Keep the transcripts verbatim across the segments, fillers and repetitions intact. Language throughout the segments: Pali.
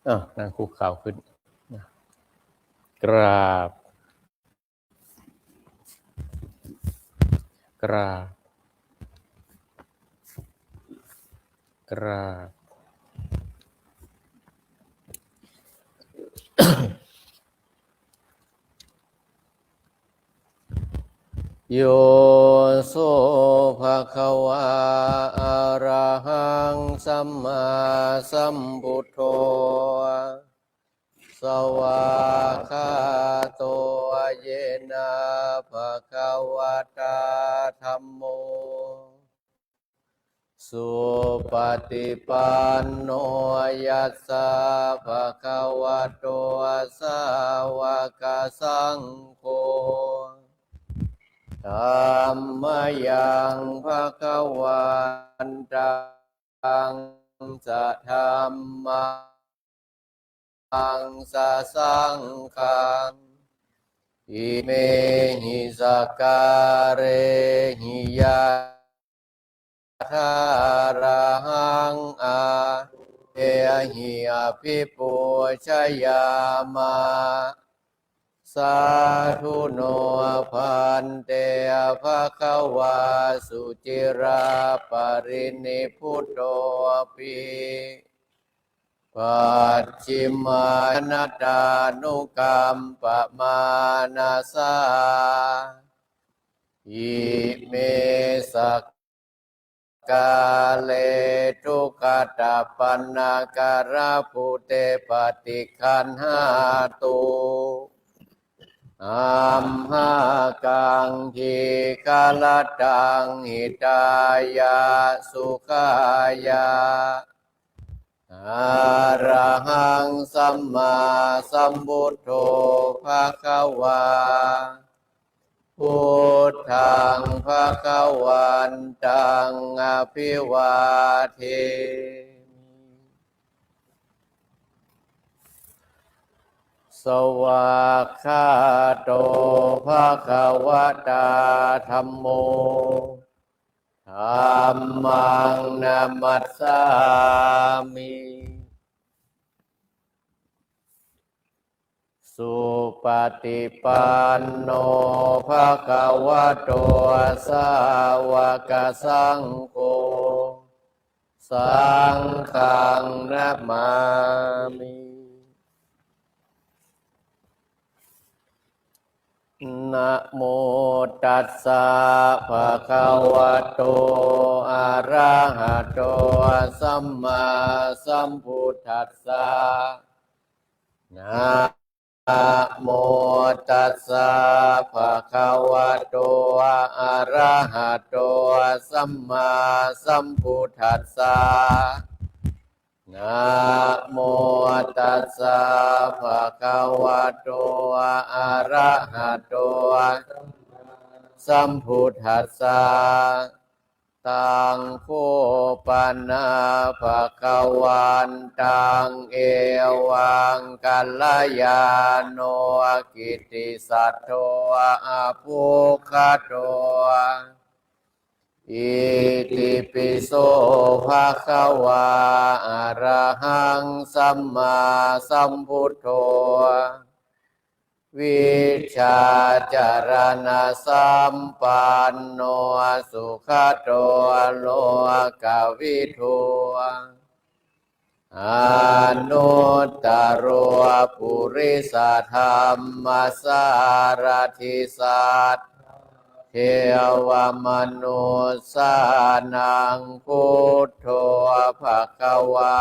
อ้าว นั่งคุกเข่าขึ้น กราบ กราบ กราบ Yo so bhagavā arahaṃ sammāsambuddho, svākkhāto yena bhagavatā dhammo, supaṭipanno yassa bhagavato sāvakasaṅgho, tammayaṃ bhagavantaṃ sadhammaṃ sasaṅghaṃ, imehi sakkārehi yathārahaṃ ādaye abhipūjayāma. Sādhu no bhante bhagavā suciraparinibbutopi pacchimājanatānukampamānasā ime sakkāre duggatapaṇṇākārabhūte paṭiggaṇhātu amhākaṃ dīgharattaṃ hitāya sukhāya. Arahaṃ sammāsambuddho bhagavā, buddhaṃ bhagavantaṃ abhivādemi. Svākkhāto bhagavatā dhammo, dhammaṃ namassāmi. Supaṭipanno bhagavato sāvakasaṅgho, saṅghaṃ namāmi. Namo tassa bhagavato arahato sammāsambuddhassa. Namo tassa bhagavato arahato sammāsambuddhassa. Namo tassa bhagavato arahato sambuddhassa. Taṃ kho pana bhagavantaṃ evaṃ kalyāṇo kittisaddo abbhuggato. Itipi so bhagavā arahaṃ sammāsambuddho vijjācaraṇasampanno sugato lokavidū anuttaro purisadammasārathi satthā devamanussānaṃ buddho bhagavā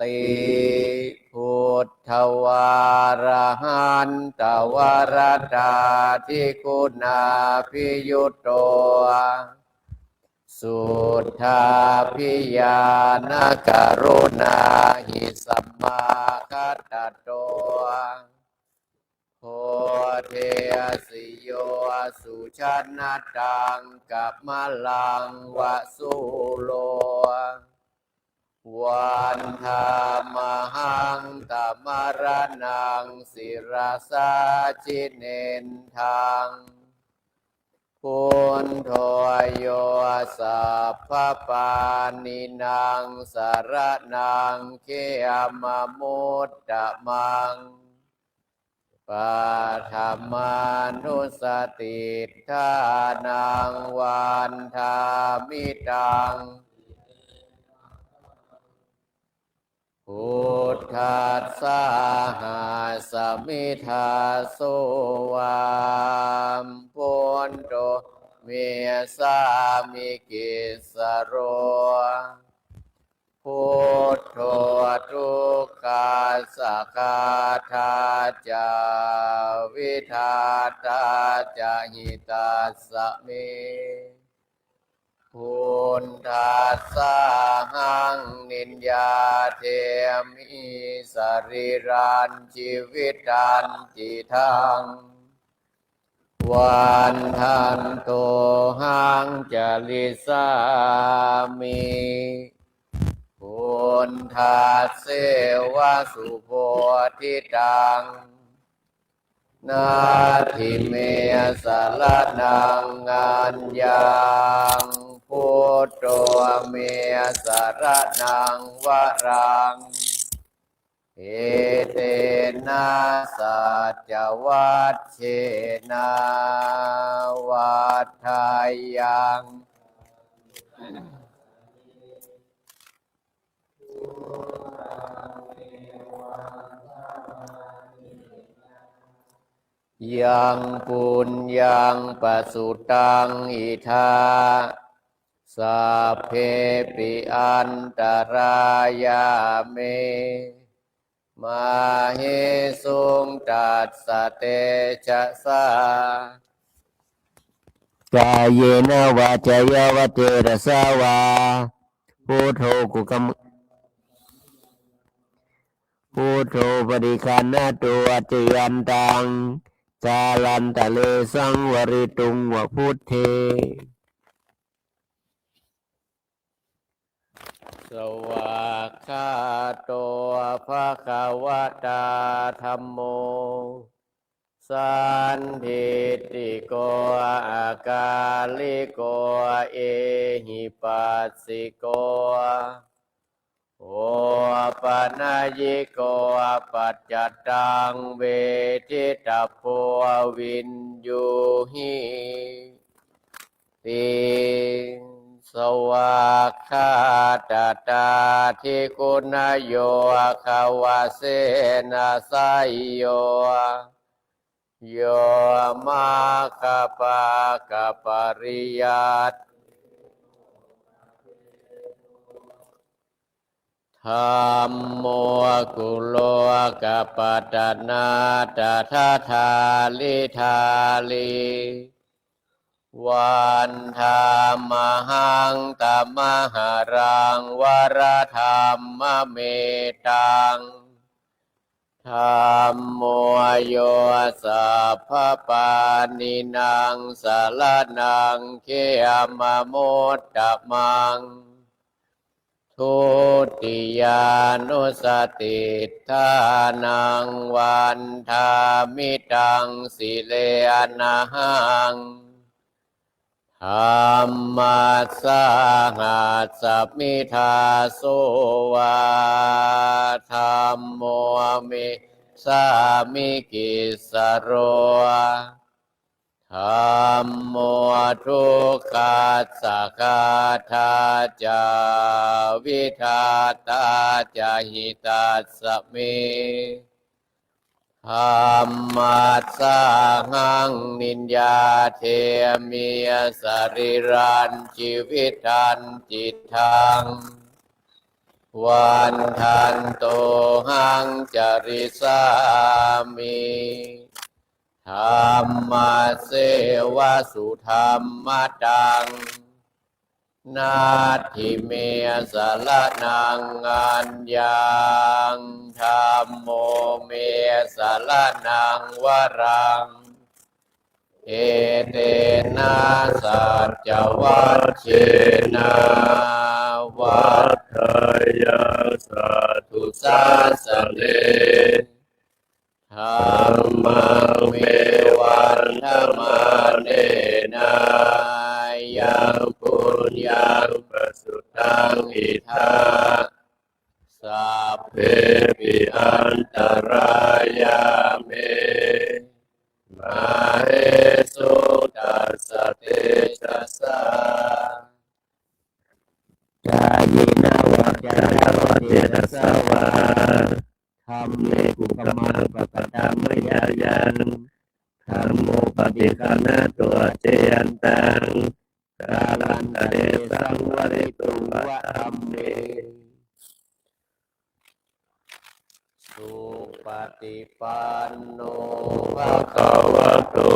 ti. Buddhavārahantavaratādiguṇābhiyutto suddhābhiñāṇakarunāhi samāgatatto bodhesi yo sujanataṃ kamalaṃ va sūro vandāmahaṃ tamaraṇaṃ sirasā jinendaṃ. Buddho yo sabbapāṇīnaṃ saraṇaṃ khemamuttamaṃ. Paṭhamānussatiṭṭhānaṃ vandāmi taṃ buddhassāhasmi. Dāso va buddho me sāmikissaro, buddho dukkhassa ghātā ca vidhātā ca hitassa me. Buddhassāhaṃ niyyādemi sarīrañjīvitañcidaṃ, vandantohaṃ carissāmi buddhasseva subodhitaṃ. Natthi me saraṇaṃ aññaṃ, buddho me saraṇaṃ varaṃ, etena saccavajjena vaḍḍheyyaṃ. Yaṃ puññaṃ pasutaṃ idha, sabbepi antarāyā me, māhesuṃ tassa tejasā, kāyena vācāya va cetasā vā, buddho kukamma, buddho paṭiggaṇhatu accayantaṃ, kālantare saṃvarituṃ va buddhe. Svākkhāto bhagavatā dhammo, sandiṭṭhiko akāliko ehipassiko, opanayiko paccattaṃ veditabbo viññūhī ti. Svākkhātatādiguṇayogavasena seyyo, yo maggapākapariyat dhammo kulokapatanā tadadhāridhārī, vandāmahaṃ tamaharaṃ varadhammametaṃ. Dhammo yo sabbapāṇīnaṃ saraṇaṃ khemamuttamaṃ, dutiyānussatiṭṭhānaṃ vandāmi taṃ sirenahaṃ. Dhammassāhasmi dāso va dhammo me sāmikissaro, dhammo dukkhassa ghātā ca vidhātā ca hitassa me, dhammassāhaṃ niyyādemi sarīrañjīvitañcidaṃ, vandantohaṃ carissāmi dhammasseva sudhammataṃ. Natthi me saraṇaṃ aññaṃ, dhammo me saraṇaṃ varaṃ, etena saccavajjena vaḍḍheyyaṃ satthu sāsane. Dhammaṃ me vandamānena yaṃ puññaṃ pasutaṃ idha, sabbepi antarāyā me māhesuṃ tassa tejasā. Kāyena vācāya va cetasā vā, dhamme kukammaṃ pakataṃ mayā yaṃ, dhammo paṭiggaṇhatu accayantaṃ, kālantare saṃvarituṃ va dhamme. Supaṭipanno bhagavato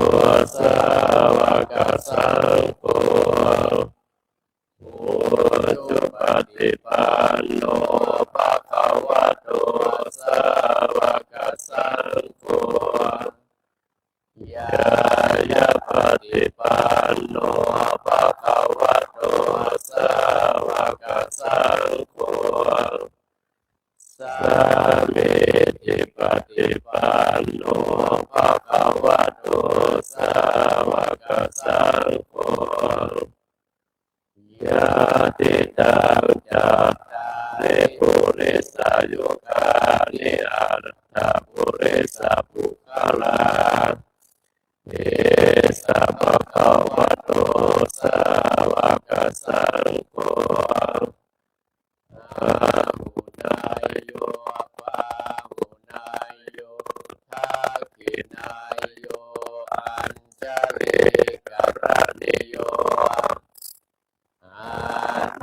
sāvakasaṅgho, ujupaṭipanno bhagavato sāvakasaṅgho, ñāyapaṭipanno bhagavato sāvakasaṅgho, sāmīcipaṭipanno bhagavato sāvakasaṅgho, yadidaṃ cattāri purisayugāni aṭṭha purisapuggalā, esa bhagavato sāvakasaṅgho, āhuneyyo pāhuneyyo dakkhiṇeyyo añjalikaraṇīyo,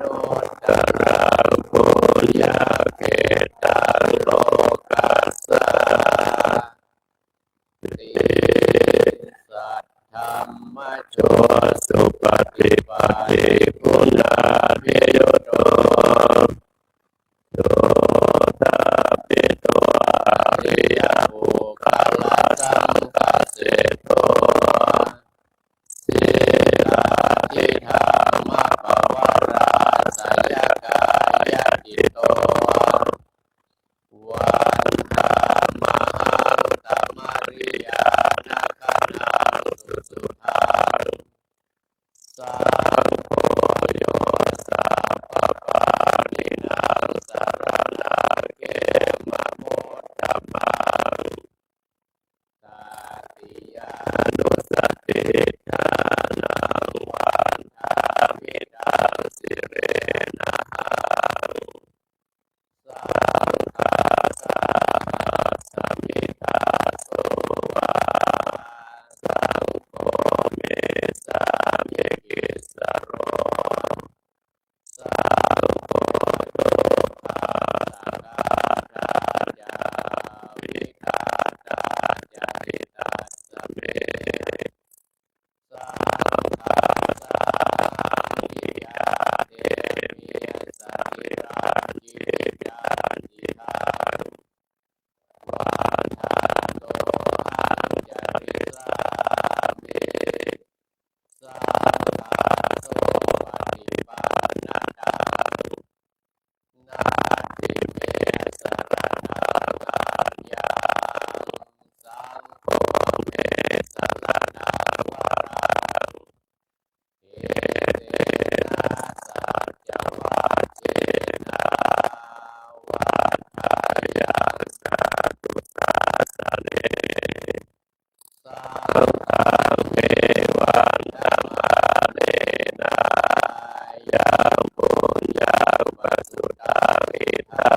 anuttaraṃ puññakkhettaṃ lokassāti. Saddhammajo supaṭipattiguṇābhiyutto, yoṭṭhabbidho ariyapuggalasaṅghaseṭṭho, sīlādidhammapavarāsayakāyacitto, vandāmahaṃ tamariyāna gaṇaṃ susuddhaṃ. Saṅgho yo sabbapāṇīnaṃ saraṇaṃ khemamuttamaṃ, tatiyānussatiṭṭhānaṃ vandāmi taṃ sirenahaṃ. Saṅghassa sāmikaso va, saṅgho me sāmikissaro, saṅgho dukkhassa ghātā ca vidhātā ca hitassa me. Saṅghassahaṃ khiyādemi satiradhi candidhaṃ, vandantohaṃ carissāmi saṅghaṃ supaṭipannataṃ. Natthi me saraṇaṃ aññaṃ, saṅgho me saraṇaṃ varaṃ. Etena saccavajjena vaḍḍheyyaṃ satthu sāsane. Saṅghaṃ me vandamānena yaṃ puññaṃ pasutaṃ idha,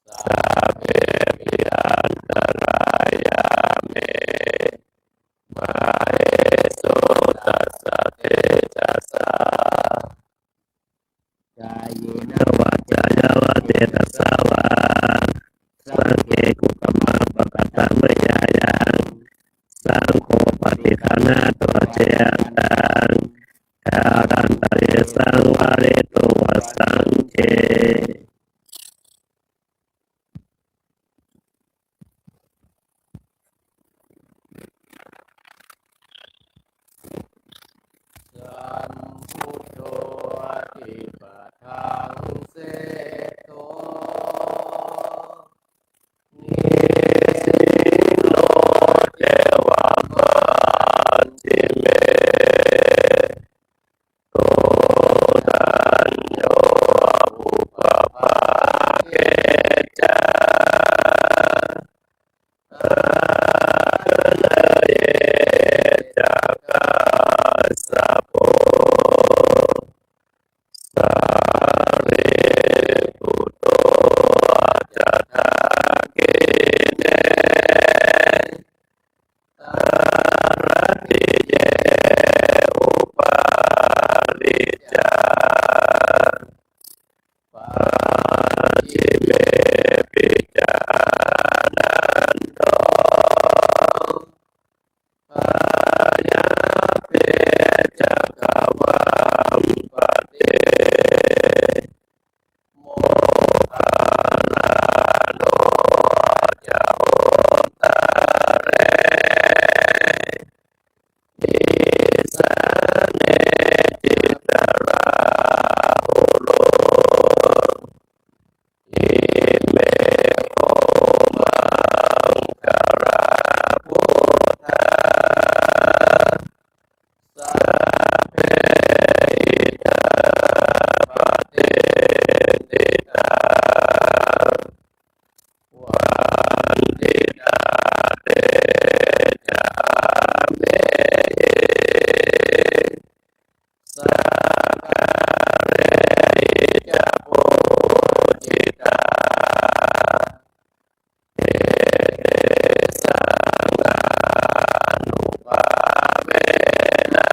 sabbepi antarāyā me māhesuṃ tassa tejasā. Kāyena vācāya va cetasā vā, saṅghe kukammaṃ pakataṃ mayā yaṃ, saṅgho paṭiggaṇhatu accayantaṃ, kālantare saṃvarituṃ va saṅghe. Sambuddho atipaṭhaṃseṭṭho, nisinno ceva majjhime, ca hadaye ca kassapo sārīputto ca dakkhiṇe haratiye upālī ca pacchimepi ca ānando pāyāpe ca gvampate moggallāno ca uttare isāne ca rāhulo ime kho maṅgalā buddhā sabbe idha patiṭṭhitā vanditā te ca amhehi sakkārehi ca pūjitā etesaṃ ānubhāvena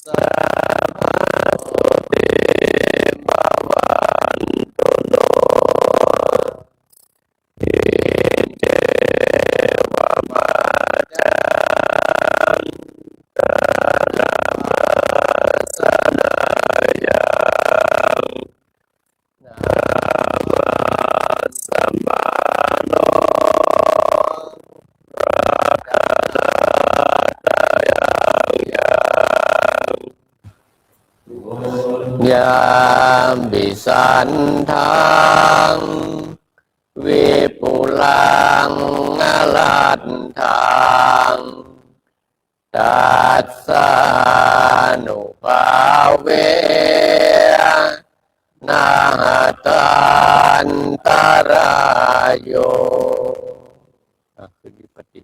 sadā sotthī bhavantu no. Icceva macchāntarabhāsanayaṃ nāma samāroho rakkhatayaṃ yaṃ puññābhisandaṃ vipulaṃ alatthaṃ tassānubhāvena hatantarāyo. อ่ะ ขึ้นวิปัสสติ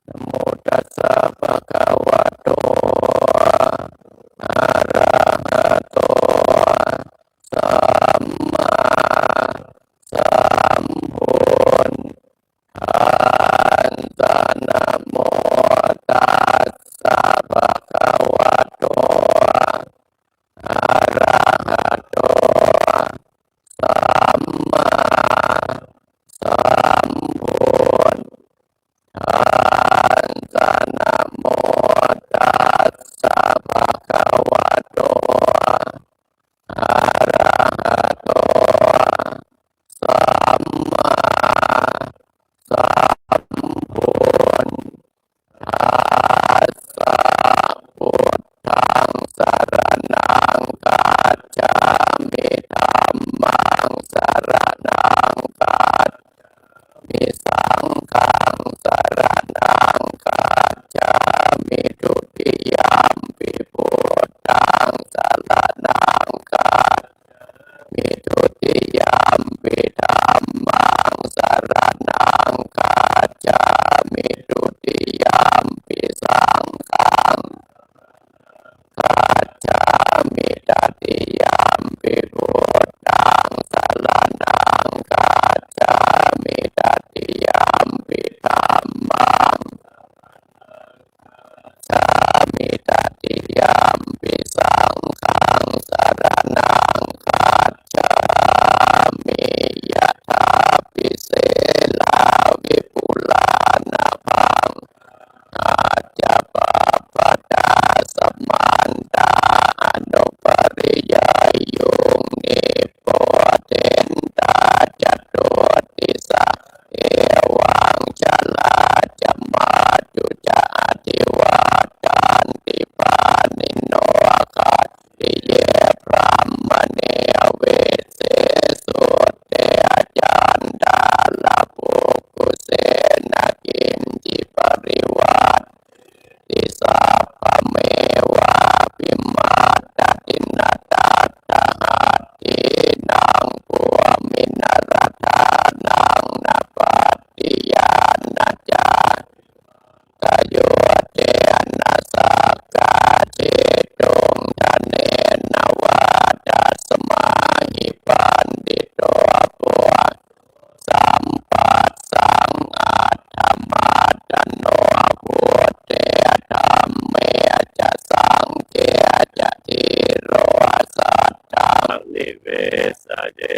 Namo tassa bhagavato arahato sammāsambuddhassa. Tassa namo tassa bhagavato arahato sammāsambuddhassa. Namo tassa bhagavato arahato sammāsambuddhassa. Buddhaṃ saraṇaṃ gacchāmi. Dhammaṃ saraṇaṃ gacchāmi. Saṅghaṃ saraṇaṃ gacchāmi. Dutiyampi buddhaṃ saraṇaṃ gacchāmi. Dutiyampi dhammaṃ saraṇaṃ gacchāmi. Dutiyampi saṅghaṃ gacchāmi. Tatiyampi buddhaṃ saraṇaṃ gacchāmi. Tatiyampi dhammaṃ gacchāmi. Tatiyampi saṅghaṃ saraṇaṃ gacchāmi. Yatha pi sīlā vipulā nābhaṃ ca pabbajā samantā anupariyeyyuṃ nippothentā catuddisaṃ evaṃ jarā ca matthu ca adhivādhanti pāṇino khattiyā brāhmaṇā vise suddhā candālapukkhussena kiñci parivajjati sabbamevābhimaddati na tatthahatthiṃ bhūmiṃ na radhānaṃ na pattiyā na cāti tayo tena sakkacittuṃ dhanena vā tasmā hi paṇḍito buddho sampassaṃ atthamattano buddhe dhamme ca saṅghe ca dhīro saddhaṃ nivesaye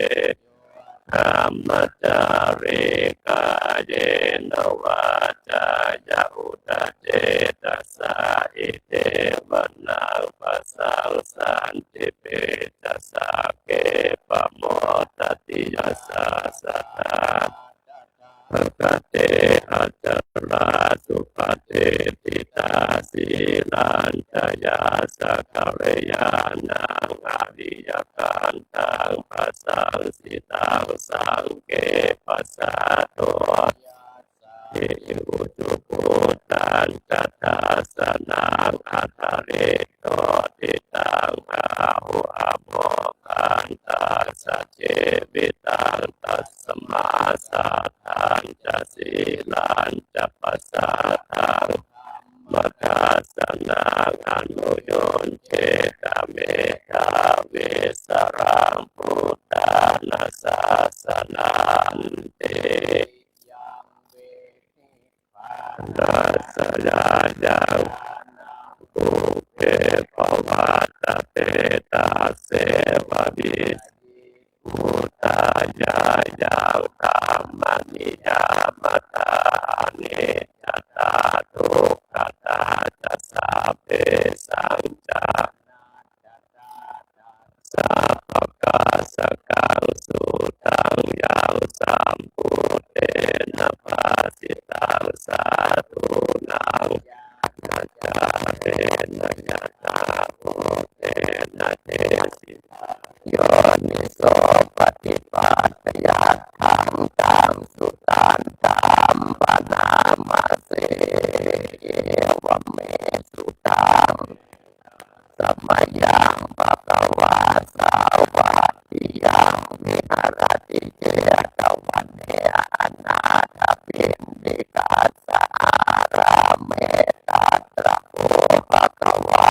brahmacārī kāyena vācāya uda cetasā idheva naṃ pasaṃsanti pī ca sagge pamodati yasassā tathāgate acarā supatiṭṭhitā sīlañca yassa kalyāṇaṃ ariyakantaṃ pasaṃsitaṃ saṅghe pasādo hi ujuguṭṭhañca dassanaṃ adarito diṭṭhaṃ āhu amoghantassa jīvitaṃ tasmā saddhañca sīlañca pasādaṃ dhammadassanāya anuyuñjeta medhāvī saraṃ buddhāna sāsananti. Dassayāyaṃ pubbe pavattapetasseva visi buddhā yāyaṃ dhammaniyāmatā aniccatā dukkhatā ca sabbesaṃ ca sabbakāsakaṃ sutaṃ yaṃ sambuddhena bhāsitaṃ sādhūnaṃ ñāṇacārena yathābhūtena desitaṃ yonisopaṭipattiyattaṃ taṃ sudantaṃ bhaṇāma se. Evaṃ me sutaṃ. Samayaṃ bhagavā sāvatthiyaṃ viharati jetavane anāthapiṇḍikassa ārāme. Tatra kho bhagavā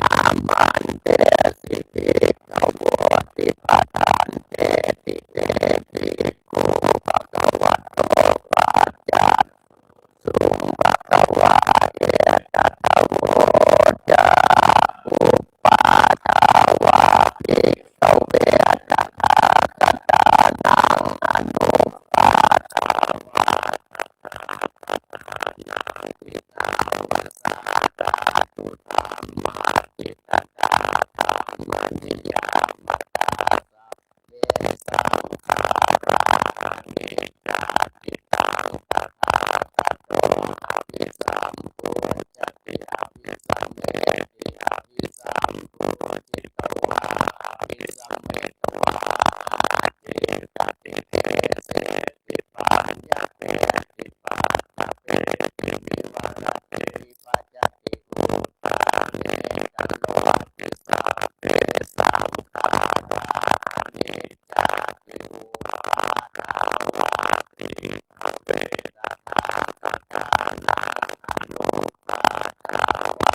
āmantesi bhikkhavoti. Bhadanteti te bhikkhū bhagavato niyāmatā sabbe saṅkhārā aniccāti. Taṃ tathāgato abhisambujjhati abhisameti, abhisambujjhitvā abhisametvā ācikkhati deseti paññapeti paṭṭhapeti vivarati vibhajati uttānīkaroti sabbe saṅkhārā aniccāti. Uppādā vā bhikkhave tathāgatānaṃ anuppādā vā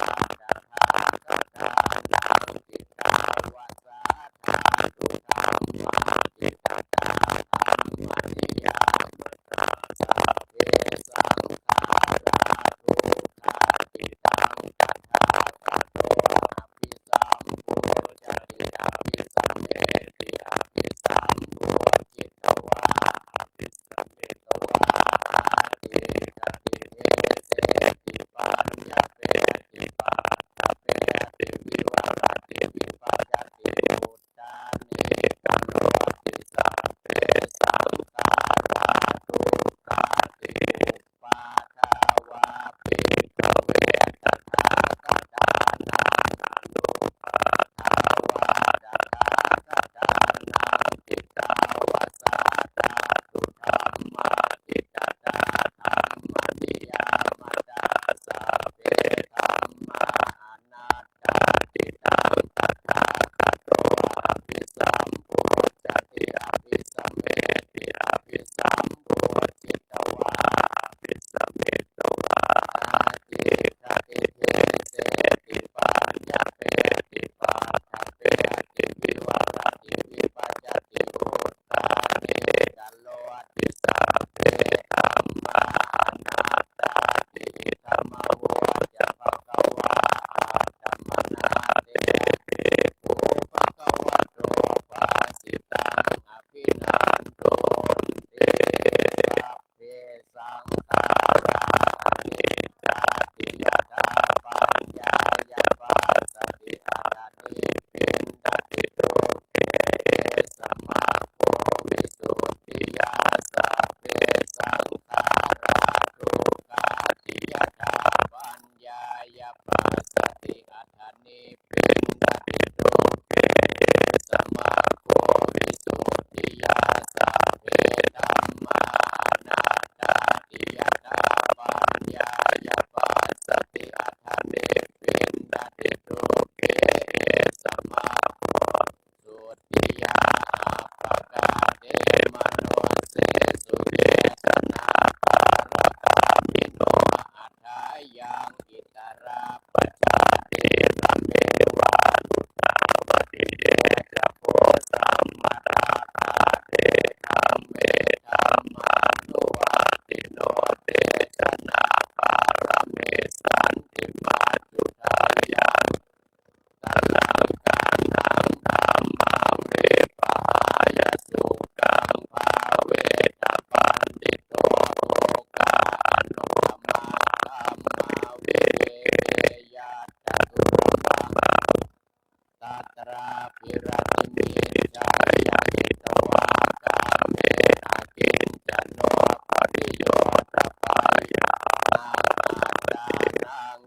tathāgatānaṃ ṭhitā va sā dhātudhammaṭṭhitatā dhammaniyāmatā sabbe saṅkhārā dukkhāti. Taṃ tathāgato abhisambujjhati abhisameti, abhisambujjhitvā abhisametvā ācikkhati deseti paññapeti paṭṭhapeti vivarati vibhajati uttānīkaroti sabbe saṅkhārā dukkhāti. Uppādā vā bhikkhave tathāgatānaṃ anuppādā vā tathāgatānaṃ ṭhitā va sā dhātudhammaṭṭhitatā dhammaniyāmatā sabbe dhammā anattāti. Taṃ tathāgato abhisambujjhati abhisameti, abhisambujjhitvā abhisametvā ācikkhati deseti paññapeti paṭṭhapeti vivarati vibhajati uttānīkaroti sabbe dhammā anattāti. Idamavoca bhagavā. Attamanā te bhikkhū bhagavato bhāsitaṃ abhinandunti. Sabbe saṅkhārā aniccāti. Yadā paññāya passati atha nibbindati dukkhe, esa maggo visuddhiyā. Sabbe saṅkhārā dukkhāti. Yadā paññāya passati atha nibbindati dukkhe, esa maggo visuddhiyā. Sabbe dhammā anattāti. Yadā paññāya passati atha nibbindati dukkhe, esa maggo visuddhiyā. Appakāte manussesu ye janā pāragāmino athāyaṃ itarā pajātīrameva vuṭṭhāvati. Ye ca bho sammadakkhāte dhamme dhammānuvattino, te janā pāramessanti maccudhāyaṃ uttaraṃ. Taṃ dhammaṃ vipahāya sukhaṃ bhāveta paṇḍito. Okā anuttamaṃ dhammā vinicchayā ca dūraṃ. Tatrābhiratimiccheyya hitvā kāme akiñcano pariyodapayānaṃ attānaṃ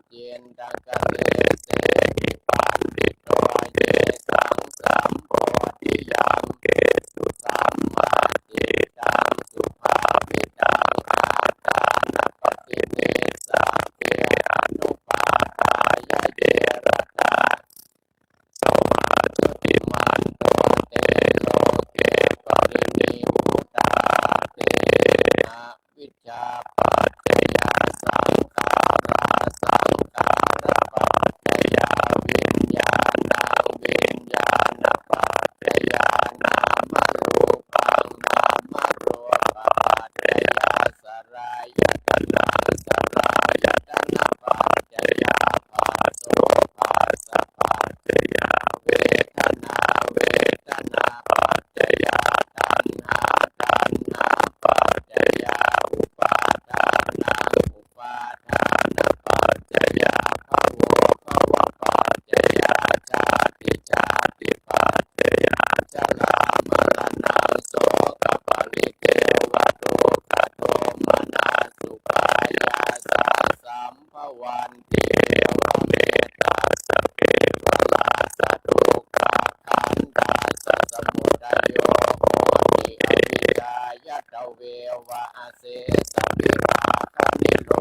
cittakarīseti paṇḍito. Yesaṃ sambodhiyaṃ visu sammā cittaṃ subhāvitaṃ attānapaṭinissagge anupādāya ye ratā svā jutimanto veva asesavirāganirodho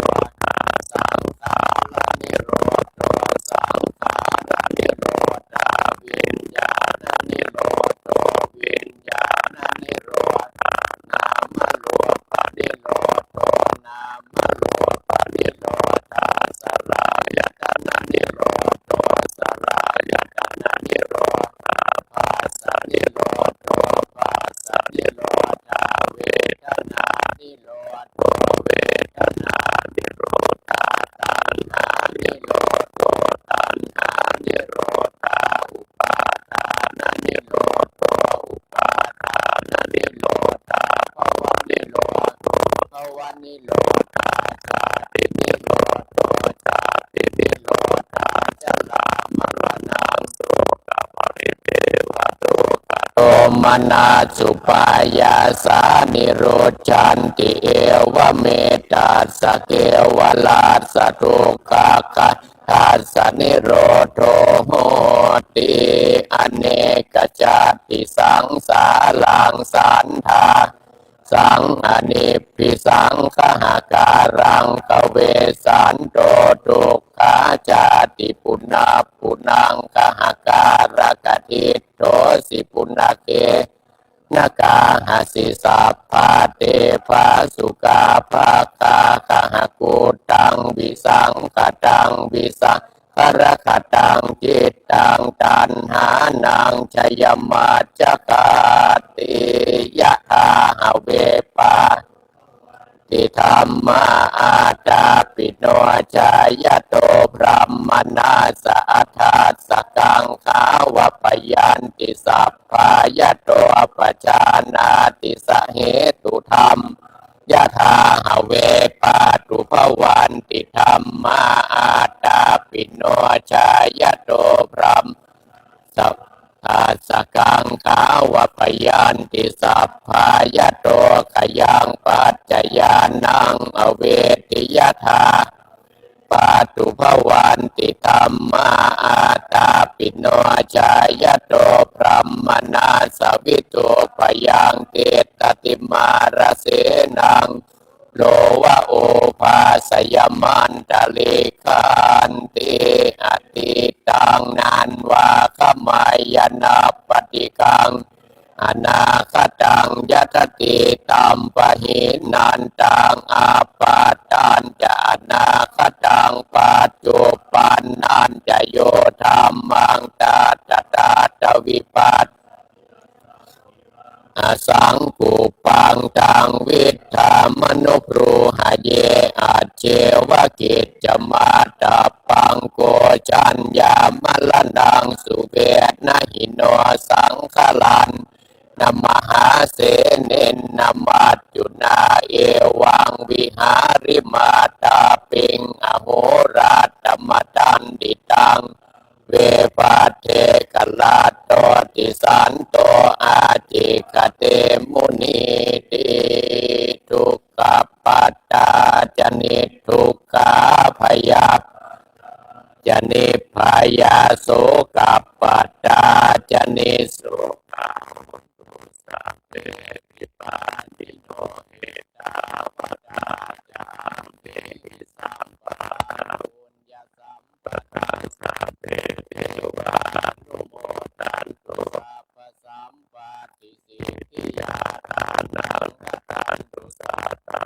saṅkhāranirodho saṅkhāranirodhā viññāṇanirodho viññāṇanirodhā nāmarūpanirodho nāmarūpanirodhā saḷāyatananirodho saḷāyatananirodhā phassanirodho phassanirodhā vedanānirodho vedanānirodhā taṇhānirodho taṇhānirodhā upādānanirodho upādānanirodhā bhavanirodho bhavanirodhā jātinirodho jātinirodhā jarāmaraṇaṃ dukkhaparimevadukkhadomanassupāyāsā nirucchanti evametassa kevalassa dukkhagandhassa nirodho hoti. Anekajātisaṃsāraṃ santā saṃ anibbisaṃ gahakāraṃ gavesanto dukkhā jāti punappunaṃ gahakārakadiṭṭhosi punake na gahasi sabbā te phāsukā bhaggā gahaguttaṃ visaṅkhataṃ visaṅ karakkataṃ cittaṃ taṇhānaṃ jayamaccakāti. Yathā have pā ti dhammā ātāpino ca yato brāhmaṇassa adajjagaṃ gāvappayanti sabbā yato pajānāti sahetu dhammā yathā have pātubhavanti dhammā ātāpino ca yato brāhmaṇassa adajjagaṃ gāvappayanti sabbā yato khayaṃ paccayānaṃ avetthi yathā pātubhavanti dhammā ātāpino ca yato brāhmaṇassa vidhūpayaṃ tiṭṭhati mārasenaṃ lova obhāsayamantalikkhanti. Atītaṃ nānvā gameyya nappaṭikaṅ anāgataṃ yadatītampahīnantaṃ appattañca anāgataṃ paccuppannañca yo dhammaṃ tattha tattha vipassati asaṅkuppaṃ taṃ viddhā manubrūhaye ajjeva kiccamātappaṃ ko jaññā maraṇaṃ suve na hi no saṅgaraṃ na mahāsenena maccunā evaṃ vihārimātāpiṃ ahorattamatanditaṃ vepathekaratoti santo ācikkhate munīti. Dukkhappattā ca niddukkhā bhayappattā ca nibbhayā sokappattā ca nissokā hontu sabbepi pāṇino. Ettāvatā ca amhehi sambhataṃ puññasampadaṃ sabbe devānumodantu sabbasampattisiddhiyā. Dānaṃ dadantu saddhā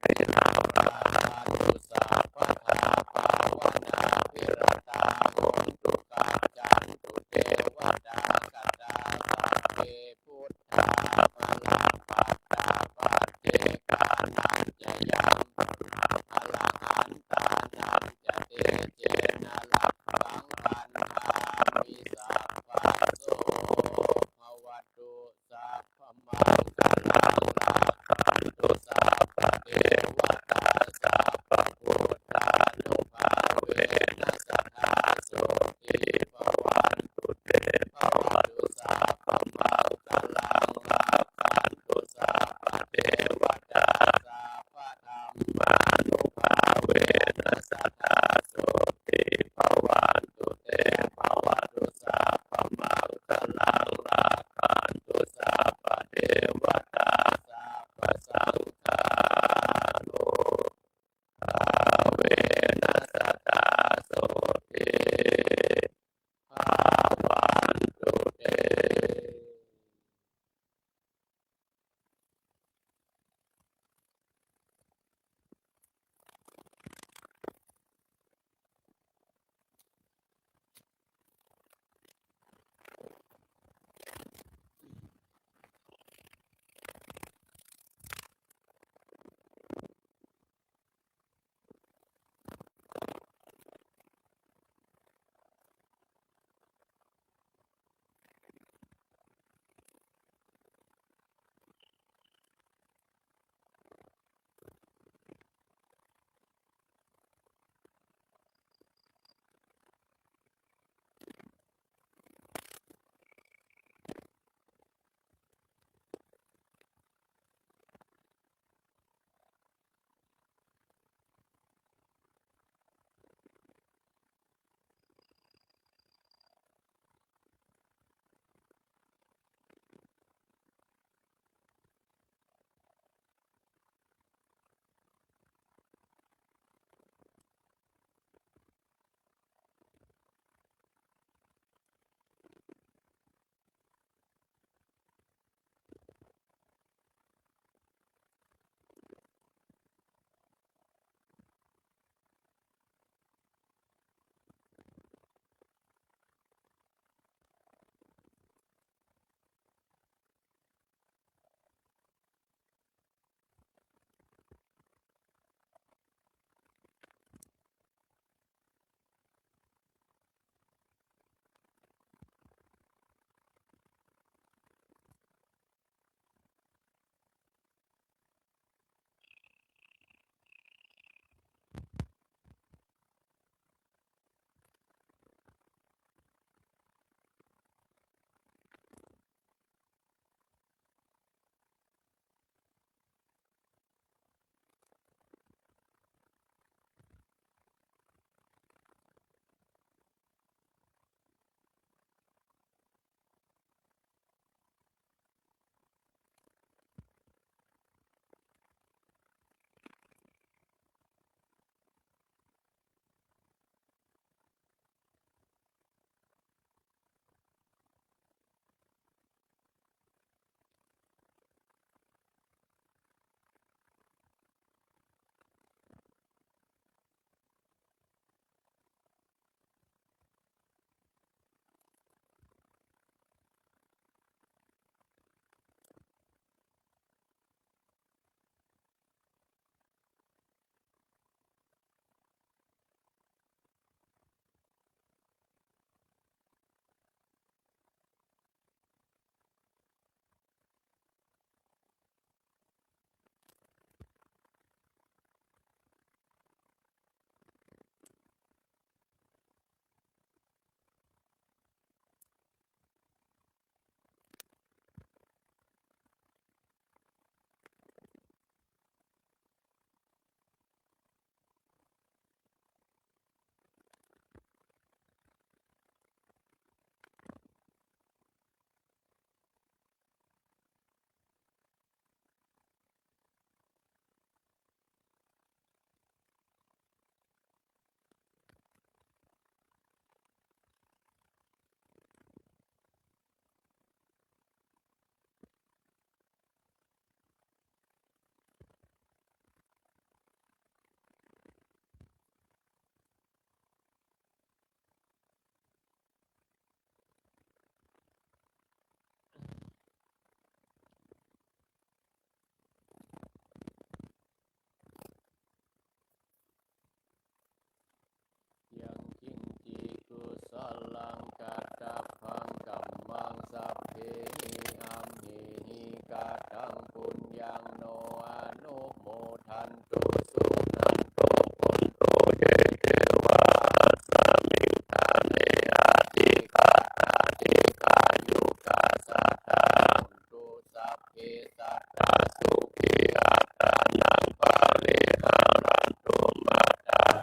bhāvantu sabbadā bhāvanābhiratā hontu gacchantu devatāgatā. Sabbe buddhā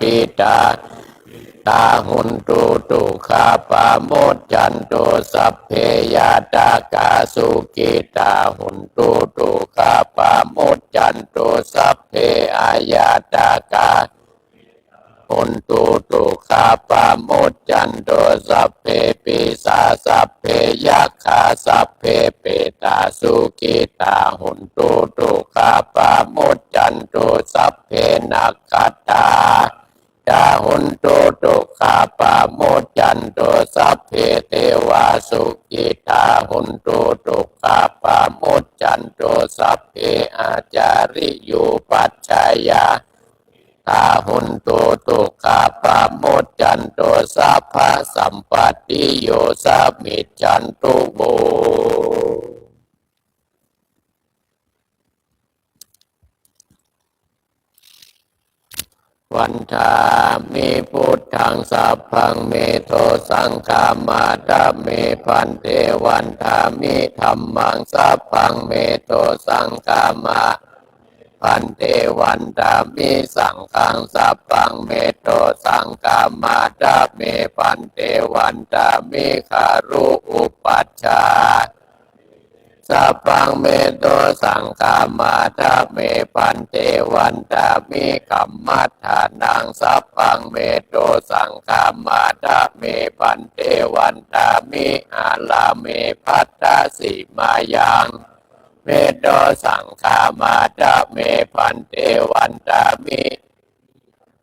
pītā tā hontu dukkhā pamuccantu. Sabbe ñātakā sukhitā hontu dukkhā pamuccantu. Sabbe añātakā hontu dukkhā pamuccantu. Sabbe pisā sabbe yakkhā sabbe petā sukhitā hontu dukkhā pamuccantu. Sabbe nakkhattā tā hontu dukkhā pamuccantu. Sabbe devā sukhitā hontu dukkhā pamuccantu. Sabbe ācariyupajjhāyā tā hontu dukkhā pamuccantu. Sabbasampattiyo samijjhantu vo. Vandāmi buddhaṃ sabbaṃ me dosaṃ khamatu me bhante. Vandāmi dhammaṃ sabbaṃ me dosaṃ khamatu bhante. Vandāmi saṅghaṃ sabbaṃ me dosaṃ khamatu me bhante. Vandāmi guru upajjhāyā sabbaṃ me dosaṃ khamatu me bhante. Vandāmi kammaṭṭhānaṃ sabbaṃ me dosaṃ khamatu me bhante. Vandāmi ārāme bhaddasīmāyaṃ me dosaṃ khamatu me bhante. Vandāmi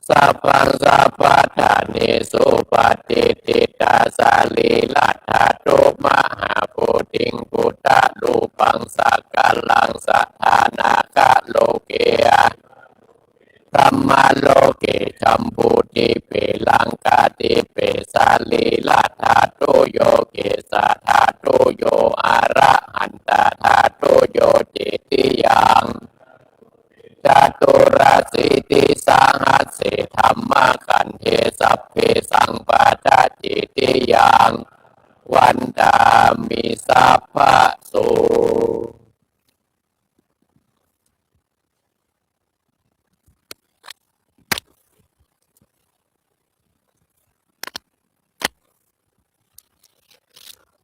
sabbaṃ sabbaṭṭhānesu patiṭṭhitā sarīradhātu mahābodhiṃ buddharūpaṃ sakalaṃ sadā nāgaloke brahmaloke jambudīpe laṅkādīpe sarīradhātuyo kesādhātuyo arahantadhātuyo cetiyaṃ caturāsītisahasсе dhammagandhe sabbesaṃ padaccetiyaṃ vandāmi sabbaso.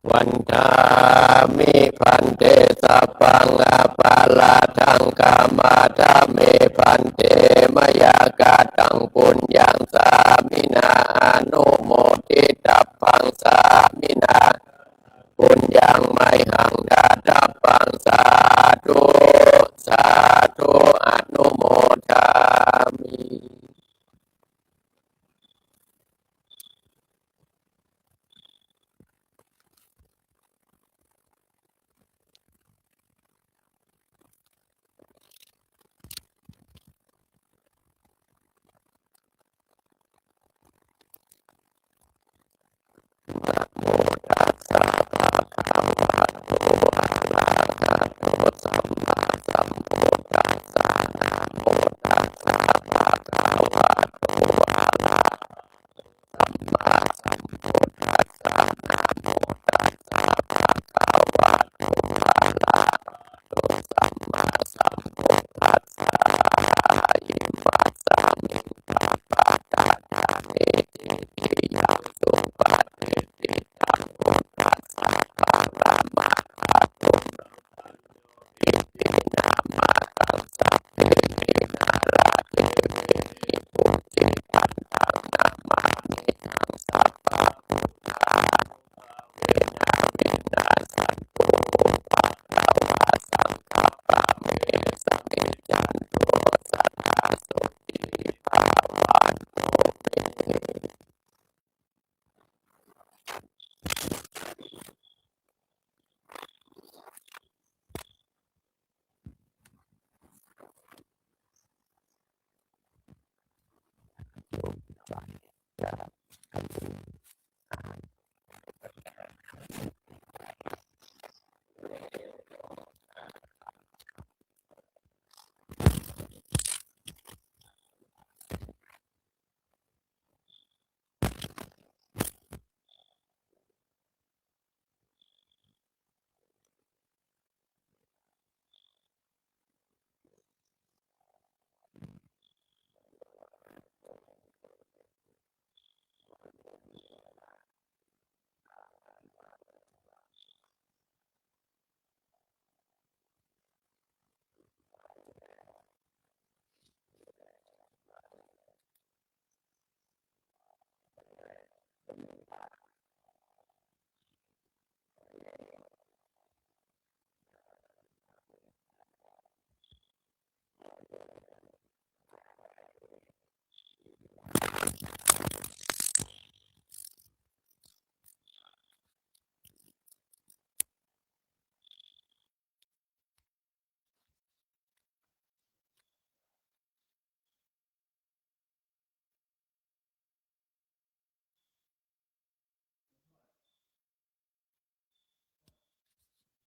Vandāmi bhante sabbaṃ aparādhaṃ khamatha me bhante, mayā kataṃ puññaṃ sāminā anumoditabbaṃ, sāminā puññaṃ mayhaṃ dātabbaṃ, sādhu sādhu anumodāmi.